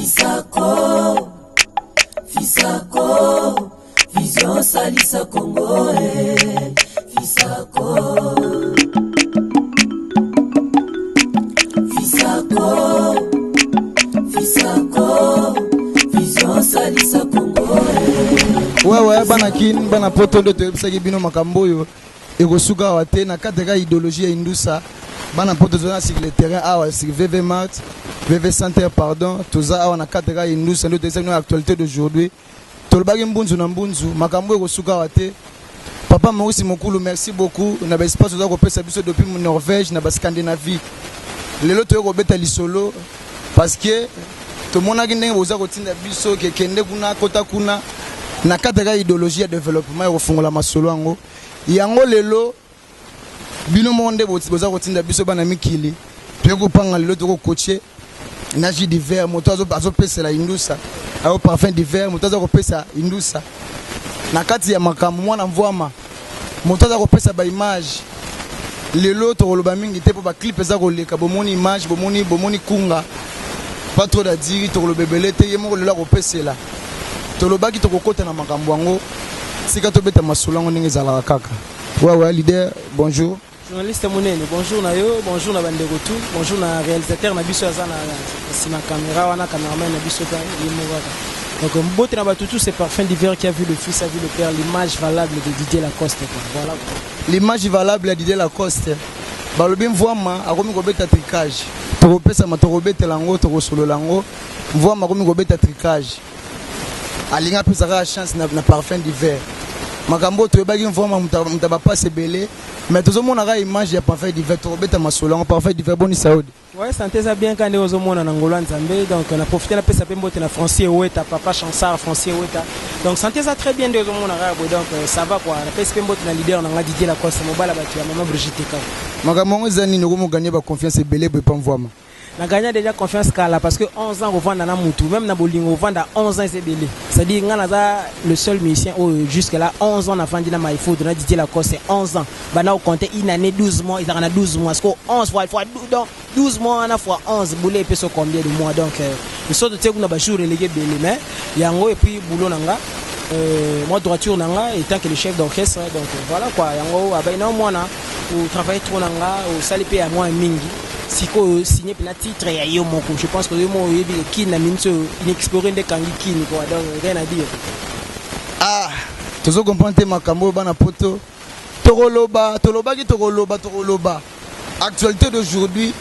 Fisako, Fisako, Vision salisa Congo, eh. Fisako. Fisako, Fisako, Vision salisa Congo, eh. Wewe bana kin bana poto nde toyebisaki bino makambo oyo ekosuka awa te na kati ya idéologie ya indusa. Bana poto, toza na sur le terrain awa sur VV Mart, VV Center pardon. Toza awa na kati ya indusa nde toyebisaki bino actualité d'aujourd'hui. Tolobaki mbunzu na mbunzu, makambo oyo ekosuka awa te. Papa Maurice Mokulu, merci beaucoup na baespace oza kopesa biso depuis Norvège na baScandinavie. Lelo toyei kobeta lisolo parce que tomonaki ndenge boza kotinda biso ke kende kuna, kota kuna na kati ya idéologie ya développement ya kofungola masolo yango. Yango lelo bino moko nde boza kotinda biso bana mikili, toyei kopanga. Lelo tokokotie na jus d'hiver, moto azopesela indusa ayo Parfum d'Hiver, moto aza kopesa indusa na kati ya makambo mwana mvwama, moto aza kopesa baimage. Lelo tokoloba mingi te mpo baclip eza koleka. Bomoni image, bomoni, bomoni kunga, pas trop d'adiri. Tokoloba ebele te, ye moko lelo akopesela. Tolobaki tokokota na makambo yango, sika tobeta masolo yango ndenge ezalaka kaka. Ouais, leader, bonjour. Journaliste monene, bonjour na yo, bonjour na bandeko tout, bonjour na réalisateur na biso aza na nsima caméra wana, cameraman na biso mpe ye moko kaka. Donc mbote na bato tout. C'est Parfum d'Hiver qui a vu le fils, a vu le père, l'image valable de Didier Lacoste, quoi. Voilà quoi. L'image valable ya Didier Lacoste. Balobi mvwama akomi kobeta tricage. Tokopesama, tokobetela yango, tokosolola yango. Mvwama akomi kobeta tricage, alingi apesa kaka chance na Parfum d'Hiver. Makambo oyo toyebaki, mvwama moto ya bapasi ebele, mais tozomona kaka image ya Parfum d'Hiver. Tokobeta masolo yango. Parfum d'Hiver, boni saudi? Ouais, santé eza bien ka ndenge ozomona na ngolo ya Nzambe. Donc na profite napesa mpe mbote na Francis Eweta, papa Chansard Francis Eweta. Donc santé eza très bien nde ozomona kaka boye. Donc ça va quoi. Napesi mpe mbote na leader na nga Didier Lacoste, mobala bato ya mama Brigitte Kao. Makambo yango eza nini? Okomoganye baconfiance ebele boye pa mvwama? Na gagné déjà confiance kala, parce que 11 ans kovanda na mutu, même na bolingo, kovanda 11 ans eza ebele. C'est-à-dire nga naza le seul musicien oyo jusque là 11 ans nafandi na Myfood na Didier Lacoste. 11 ans, banda kocompte une année 12 mois, ezalaka na 12 mois. Parce que 11 fois donc 12 mois wana fois 11 boule epeso combien de mois? Donc biso totie kuna bajour eleki ebele, mais yango et puis boulot na nga, moi droiture na nga étant que le chef d'orchestre. Donc voilà quoi. Yango abai na mwana otravaille trop na nga, osali mpe ya mwa mingi. Sikoyo signé mpe na titre ya yo moko. Je pense que yo moko oyebi kini na minute oyo inexploré nde ekangi kini quoi. Donc rien à dire. Ah, tozo comprendre te makambo oyo. Bana poto, tokoloba, tolobaki tokoloba, tokoloba actualité d'aujourd'hui.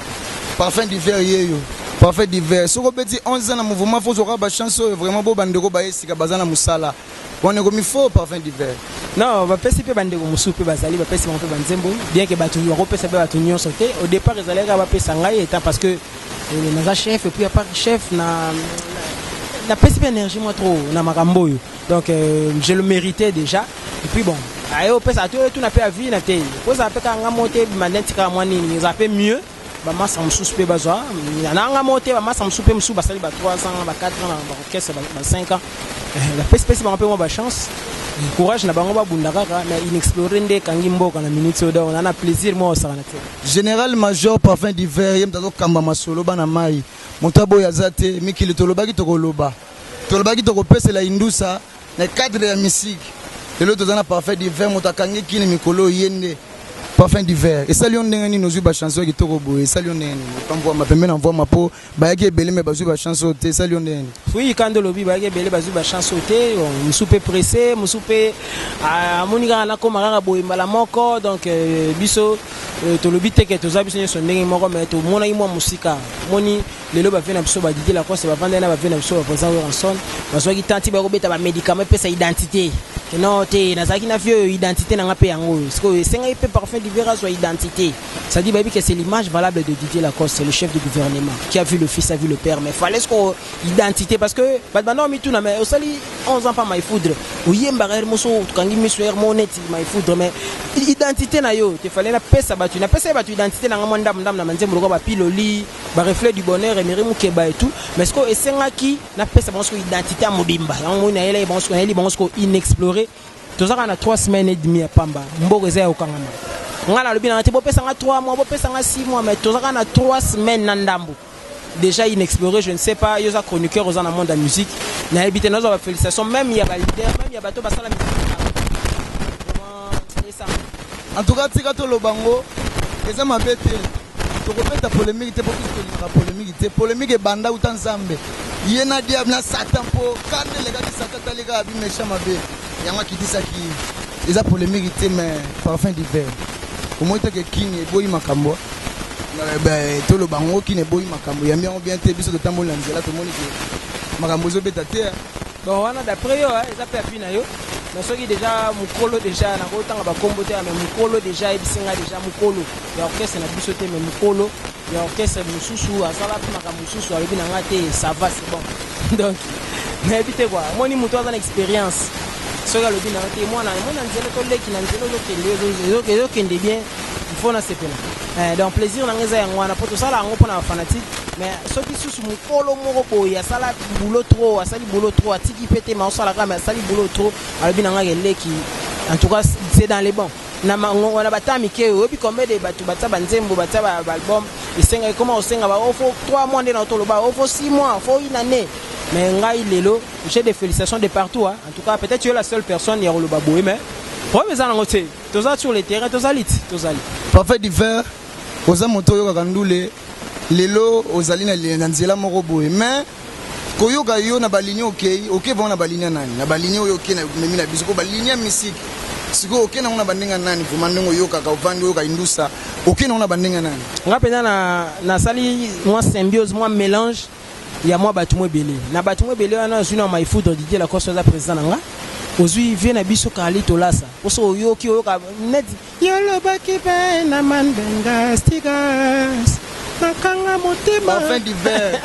Parfum d'Hiver yeyo. Parfum d'Hiver, soki obeti 11 ans na mouvement, fo ozwaka bachance oyo. Vraiment, bo bandeko baye sika baza na mosala wana, ekomi faux. Parfum d'Hiver. Non, bapesi mpe bandeko mosusu mpe bazali, bapesi bango mpe banzembo, bien que bato bakopesa mpe bato nyonso te. Au départ ezalaki kaka bapesa ngai étant parce que naza chef, et puis à part chef na napesi mpe énergie mwa trop na makambo oyo. Donc je le méritais déjà. Et puis bon, aye opesa to tuna mpe avi na te kozala mpe kaka nga mo te, bima neti kaka mwa nini, ezala mpe mieux bamasa mosusu mpe bazwa na nga mo te. Bamasa mosusu mpe mosusu basali ba 3 ans, ba 4 ans na baorchestre, ba 5 ans, bapesipesi bango mpe mwa bachance. Courage na bango, babunda kaka. Mais inexploré nde ekangi mboka na minute oyo. Donc na plaisir mwa osaka na te. Général major Parfum d'Hiver, ye moto azokamba masolo. Bana mai, moto aboyo aza te. Mikili, tolobaki tokoloba, tolobaki tokopesela indusa na cadre ya misike. Lelo toza na Parfum d'Hiver, moto akangi kini mikolo oyo, ye nde Parfum d'Hiver. Esali yo ndenge nini ozwi bachanson ya kitoko boye? Esali yo ndenge nini pamvwama pembe na mvwama mpo bayaki ebele me bazwi bachance oyo te? Esali yo ndenge nini? Oui, kandi olobi bayaki ebele, bazwi bachance oyo te. Bon, mosusu mpe pressé, mosusu mpe amoni kaka nakóma kaka boye mbala moko. Donc biso tolobi te ke toza biso nyonso ndenge moko, mais tomonaki mwa mosika. Moni lelo bave na biso baDidier Lacoste bavandai na bave na biso baprésident Werrason, bazwaki tanti bakobeta bamédicament epesa identité. Non te, nazalaki na vie oyo, identité na nga mpe yango oyo. Sikoyo esengaki mpe Parfum d'Hiver azwa identité, c'est-à-dire bayebi que c'est l'image valable de Didier Lacoste, c'est le chef du gouvernement qui a vu le fils, a vu le père. Mais fallait ce qu'on identité, parce que bato banda mituna, mais osali 11 ans pa Maïfoudre, oyembaka ere moso, okangi miso ere mo neti Maïfoudre, mais identité na yo te. Fallait napesa bato, napesa ye bato identité na nga mwa ndambu ndambu na banzembo lokola bapiloli, bareflet du bonheur, Emery Mukeba et tout. Mais sikoyo esengaki napesa bango sikoyo identité ya mobimba. Yango moi nayelaki bango sikoyo, nayeli bango sikoyo inexploré. Toza kaka na 3 semaines et demi ya pamba, mboka eza ya kokangama. Ngai nalobi nanga te bopesanga 3 mois, bopesanga 6 mois, mais toza kaka na 3 semaines na ndambo. Déjà Inexploré, je ne sais pas, yo oza chroniqueur, oza na monde ya musique, nayebi te. Nazwa bafélicitation même ya baleader, même ya bato basala musique vraiment esanga. En tout cas, tika toloba ngo, eza mabe te. Tokobeta polémique te, mpo biso tolingaka polémique te. Polémique ebanda uta Nzambe ye na diable na Satan, mpo kanda elekaki Satan, tali kaka bimesha mabe yango akitisaki ye. Eza polémique te, mais Parfum d'Hiver, omoi teke kini eboyi makambo. Ben, toloba yango, kini eboyi makambo, yambi yango bien te. Biso totamboli na nzela, tomoni ke makambo ezobeta te. Bon, wana d'après yo, eza mpe api na yo. Mais soki déjà mokolo, déjà nakotanga bakombo te, mais mokolo déjà ayebisi nga, déjà mokolo ya orchestre na biso te, mais mokolo ya orchestre mosusu asala mpe makambo mosusu, alobi na nga te, ça va, c'est bon. Donc nayebi te quoi. Omoni, moto aza na expérience, soki alobi na yo te, mwana mona nzela, toleki na nzela, ozokende, ezokende bien, il faut nasepela. Donc plaisir na nga eza yango wana, mpo tosala yango mpona bafanatique. Mais soki susu mokolo moko boye asala boulot trop, asali boulot trop, atiki mpe te, ma osalaka, mais asali boulot trop, alobi na nga eleki, en tout cas c'est dans les bons. Na na bata mike, oyebi combien de bato batia banzembo, batia baalbum, esengaki koma osenga ba faut 3 mois nde na toloba, o faut 6 mois, faut une année. Mais ngai lelo, j'ai des félicitations de partout, hein. En tout cas, peut-être tu es la seule personne ya koloba boye, mais problème eza nango te. Toza sur le terrain, tozali ti tozali. Parfum d'Hiver, oza moto oyokaka ndule. Lelo ozali na nzela moko boye, mais koyoka yo na baligne, okei, okei vraiment na baligne ya nani? Na baligne oyo okei na memi na biso, po baligne ya misike sikoyo, okei nango na bandenge ya nani? Vraiment, ndenge oyokaka, ovandi oyoka indusa, okei nango na bandenge ya nani? Nga mpenza nasali mwa symbiose, mwa mélange ya mwa bato mo ebele. Na bato mo ebele wana, ozwi na Maifoudre Didier Lacoste, aza président na nga. Ozwi vie na biso Kali Tolasa, poso oyoki, oyoka neti yolobaki mpe na manbenga stikas nakanga motema. Parfum d'Hiver,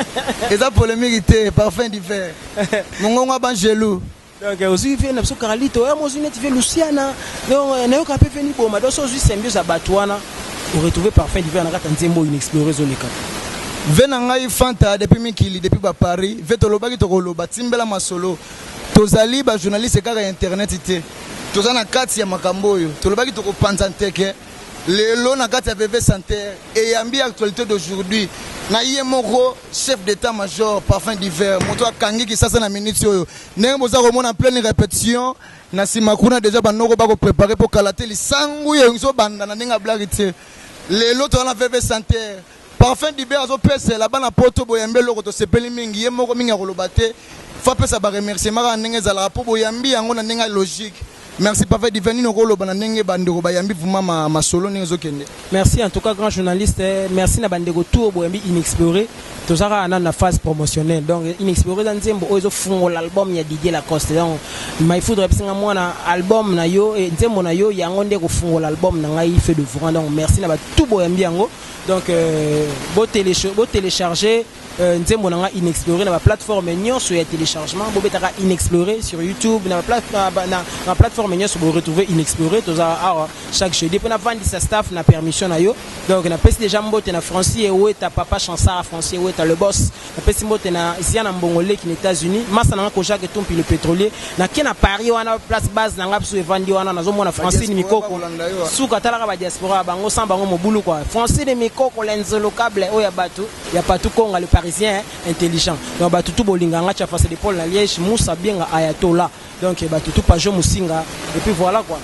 eza polémique te. Parfum d'Hiver, mongongo ya bangelu. Donc ozwi vie na biso Carlito, oyo ozwi neti vie Luciana, donc nayoka mpe vie Niboma. Donc so ozwi symbiose ya bato wana, oretrouve Parfum d'Hiver na kati ya nzembo oyo Inexploré ezoleka. Ve na ngai Fanta depuis mikili, depuis baparis. Ve, tolobaki, tokoloba, timbela masolo. Tozali bajournaliste kaka ya internet te, toza na kati ya makambo oyo tolobaki tokopanza nteke. Lelo na kati ya VV Center, eyambi actualité d'aujourd'hui na ye moko chef d'état major Parfum d'Hiver, moto akangi Kisasa na minute oyo. Ndenge boza komona, pleine répétition na nsima kuna, déjà banoko bakoprépare mpo kala te lisangu ezobanda na ndenge ablaki te. Lelo toza na VV Center, Parfum d'Hiver azopesela bana poto. Boyambi eloko, tosepeli mingi. Ye moko mingi akoloba te, fo apesa baremerciement kaka ndenge ezalaka, mpo boyambi yango na ndenge ya logique. Merci Parfum d'Hiver. Nini okoloba na ndenge bandeko bayambi vraiment masolo, ndenge ezokende? Merci en tout cas, grand journaliste, merci na bandeko tour boyambi Inexploré. Toza kaka nanu na phase promotionnelle. Donc Inexploré eza nzembo oyo ezofungola album ya Didier Lacoste. Donc Maifoudre abisinga mwana album na yo, nzembo na yo yango nde kofungola album na ngai Feu de Vent. Donc merci na batu boyambi yango. Donc botélécharger nzembo na nga Inexploré na baplateforme nyonso ya téléchargement. Bobetaka Inexploré sur YouTube, na plateforme nyonso, boretrouve Inexploré. Toza awa chaque jeudi mpo navandisa staff na permission na yo. Donc napesi déjà mbote na Francis Eweta, papa Chansard, Francis Eweta le boss. Napesi mbote na Zia na Mbongo leki na États-Unis, masa nanga Kojak Tumpi le pétrolier. Nake na Paris wana, place base na nga biso evandi wana, nazomona Francine Mikoko suka. Talaka badiaspora bango, sans bango mobulu quoi. Francine Mikoko lenzolo câble oyo ya bato ya Patou Konga le parisien intelligent. Donc bato tu bolinga nga, tia face de Paul na Liège, Moussa Bienga ayatola, donc bato tu Pajo Musinga, et puis voilà quoi.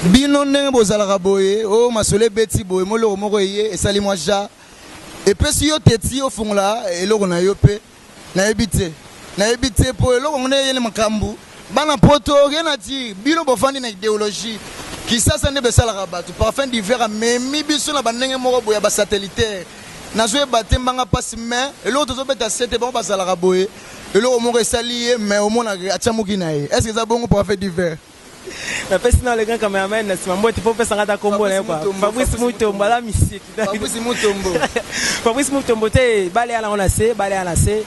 Bino ndenge bozalaka boye, oyo masolo ebeti boye, moloko moko eye esali mwa ja epesi yo teti ofungola eloko na yo mpe nayebi te, nayebi te, mpo eloko ngo nde eyeli makambo. Bana poto, rien à dire. Bino bofandi na idéologie Kisasa nde besalaka bato. Parfum d'Hiver amemi biso na bandenge moko boye ya basatellitaire. Nazoyeba te, mbanga mpasi, mais eloko tozobeta sete, bango bazalaka boye, eloko moko esali ye, mais omonaka atia moki na ye. Est ce que eza bongo, Parfum d'Hiver? Napesi na le grand cameraman na nsima mbote, mpo opesanga ata kombo na ye quoi. Fabrice Mutombo aza misiki. Fabrice Mutombo. Fabrice Mutombo te, bale ya nango na se, bale ya na se.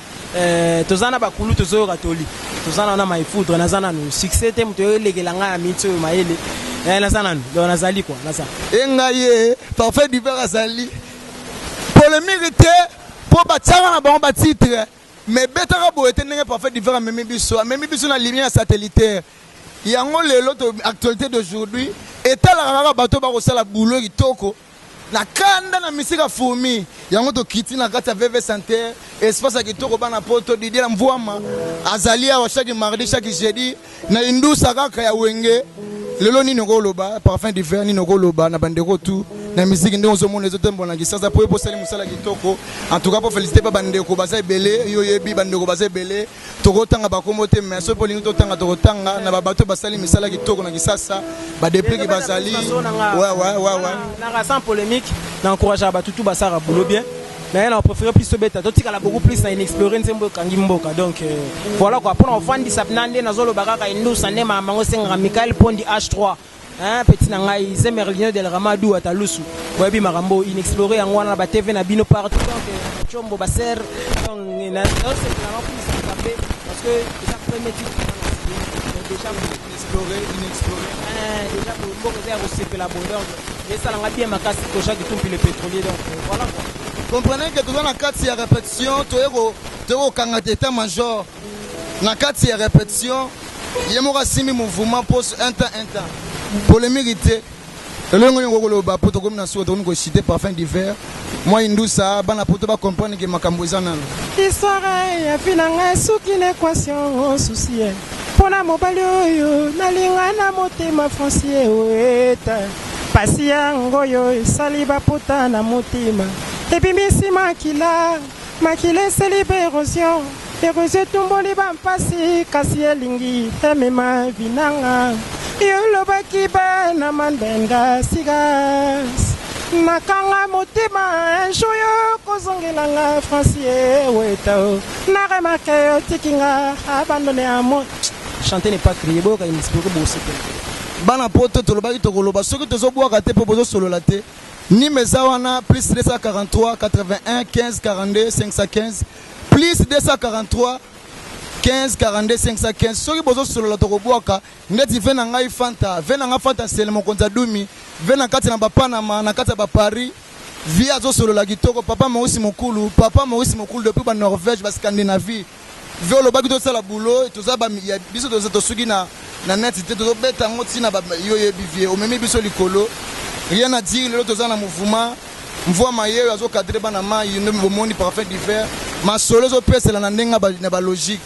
Toza na bakulu, tozoyoka toli, toza nano na Maifoudre. Naza nanu succès te, moto elekela ngai ya miti oyo mayele, naza nanu. Donc nazali quoi, naza. Engai ye Parfum d'Hiver azali polémique te, mpo batiaka na bango batitre, mais betaka boye te. Ndenge Parfum d'Hiver amemi biso, amemi biso na lumière satellitaire yango. Lelo to actualité d'aujourd'hui etalaka kaka bato bakosala boulot kitoko. Na kanda na misika fourmi yango tokiti na kati ya VV Center, espace ya kitoko. Bana poto, Didier Mvuama azali awa chaque mardi, chaque jeudi na indusa kaka ya Wenge. Lelo nini okoloba, Parfum d'Hiver? Nini okoloba na bandeko tu na misiki ndenge ozomona ezotembola na Kisasa, po eposali mosala kitoko? En tout cas, po félicité mpe bandeko baza ebele. Yo oyebi bandeko baza ebele, tokotanga bakombo te, mais soki olingi totanga, tokotanga na babato basali misala kitoko na Kisasa, badepliki bazali. Ouais. Naka sans polémique, na encouragea bato tu basalaka boulot bien. Naye na préféré plus tobeta, totikala beaucoup plus na inexploré, nzembo ekangi mboka. Donc voilà quoi, mpona kofandisa na nde nazoloba kaka indusa nde makambo yango esengaka. Michael Pondi H3, hein, petit na ngai Zemerlino del Ramadou Atalusu, boyebi makambo inexploré yango wana na batv na bino partout. Donc Chombo baser, donc nasepela, nakumisa Nzambe parce que eza premier titre déjà. Inexploré, inexploré. Déjà mboka eza ya kosepela boye, donc esalanga bien makasi. Kojaki Tumpi le pétrolier, donc voilà quoi. Comprenez que toza na kati ya répétition, toye kokanga état major na kati ya répétition. Ye moko asimbi mouvement mpo un temps, un temps polémique te. Elongo nini okoloba po tokomi na suka, tokomi kochite? Parfum d'Hiver, mwa indusa, bana poto bacomprendre ke makambo eza nano. Histoire ya vie na ngai esuki na équation susi ye mpo na mobali oyo nalinga na motema Francie oeta. Pasi yango oyo esali bapota na motema, ebimisi makila, makila esali ba érosion, érosion etumboli bampasi, kasi elingi emema vinanga. Yo olobaki bana mandenga sigas, nakanga motema, un jour yo kozongelanga. Francie weta, na remarque otikinga abandonné amour. Chanter n'est pas crier. Boyoka inexploré, bosepela. Bana poto, tolobaki tokoloba soki tozobwaka te mpo bozosolola te. Nime eza wana: plus 243 81 15 42 515, plus 243 15 42 515. Soki bozosolola, tokobwaka. Ndeti ve na ngai Fanta, ve na ngai Fanta Sele, mokonzi adumi ve na kati na Bapanama, na kati ya Baparis, vie azosolola kitoko. Papa Maurice Mokulu, papa Maurice Mokulu depuis Banorvège, Bascandinavie, ve olobaki tosala boulot. Toza biso toza tosuki na net te, tozobeta yango ntina. Yo oyebi, vie omemi biso likolo, rien à dire. Lelo toza na mouvement Mvua Mayeyo azocadrer bana mai nde bomoni. Parfum d'Hiver, masolo ezopesela na ndenge na balogique.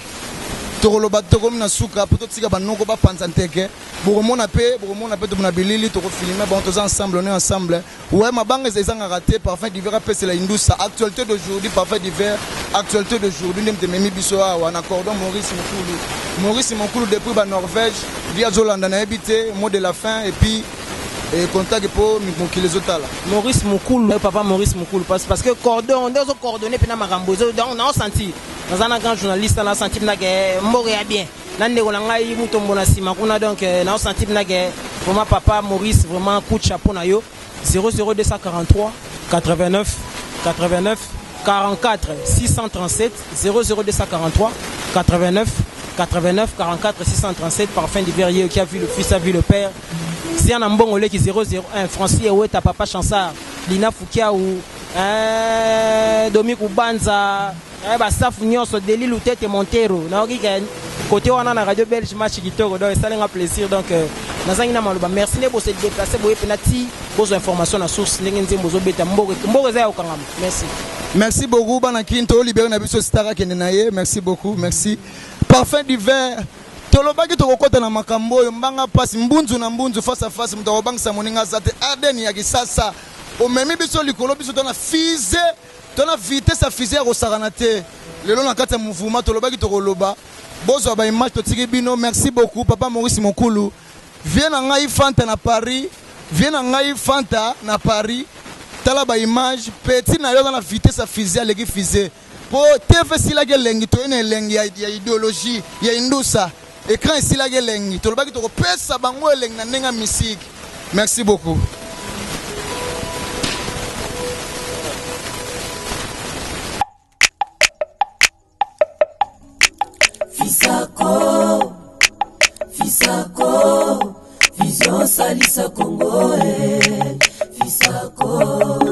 Tokoloba tokomi na suka mpo totika banoko bapanza nteke. Bokomona mpe, bokomona mpe na bilili, tokofilme bon. Toza ensemble, on est ensemble. Ouais, mabanga ezangaka te. Parfum d'Hiver apesela indusa actualité d'aujourd'hui. Parfum d'Hiver, actualité d'aujourd'hui nde tememi biso awa na cordon. Maurice Mokulu, Maurice Mokulu depuis Banorvège, vi azolanda, nayebi te mot de la fin et puis contact mpo mokili ezotala. Maurice Mokulu, papa Maurice Mokulu, parce que cordon nde ozocoordonne mpena makambo. Donc naosentir naza na grand journaliste, naosentir mpena ke mboka ya bien na ndeko na ngai Mutombo na nsima kuna. Donc naosentir mpena ke vraiment papa Maurice, vraiment coup de chapeau na yo. 00243 89 89 44 637, 00243 89 89 44 637. Parfum d'Hiver, qui a vu le fils a vu le père. Siana Mbongo leki 001, Francis Eweta, papa Chansard, Lina Fukiau, Domi Kubanza, basafu nyonso, Deli Lutete Montero. Nayoki ke côté wana na radio belge, match kitoko, donc esalenga plaisir. Donc nazangi na maloba. Merci nde bose déplace boye mpena ti bozwa information na source ndenge nzembo ozobeta. Mboka, mboka eza ya kokangama. Merci. Merci beaucoup bana Kinto, olibere na biso star akende na ye. Merci beaucoup, merci. Parfum d'Hiver, tolobaki tokokɔta na makambo oyo mbanga mpasi, mbunzu na mbunzu, face à face, moto akobangisa moninga aza te. Adn ya Kisasa omemi biso likolo, biso to na fusée, to na vitesse ya fusée ya kosakana te. Lelo na kati ya mouvement, tolobaki tokoloba, bozwa baimage, totiki bino. Merci beaucoup papa Maurice Mokulu, vie na ngai Fanta na Paris, vie na ngai Fanta na Paris. Tala baimage, petit na yo aza na vitesse ya fusée, aleki fusée mpo TV esilaki elengi. Toye na elengi ya idéologie ya indusa, écran esilaki elengi. Tolobaki tokopesa bango elengi na ndenge ya misiki. Merci beaucoup. Fisako, Fisako, Vision Salisa Congo, eh. Fisako.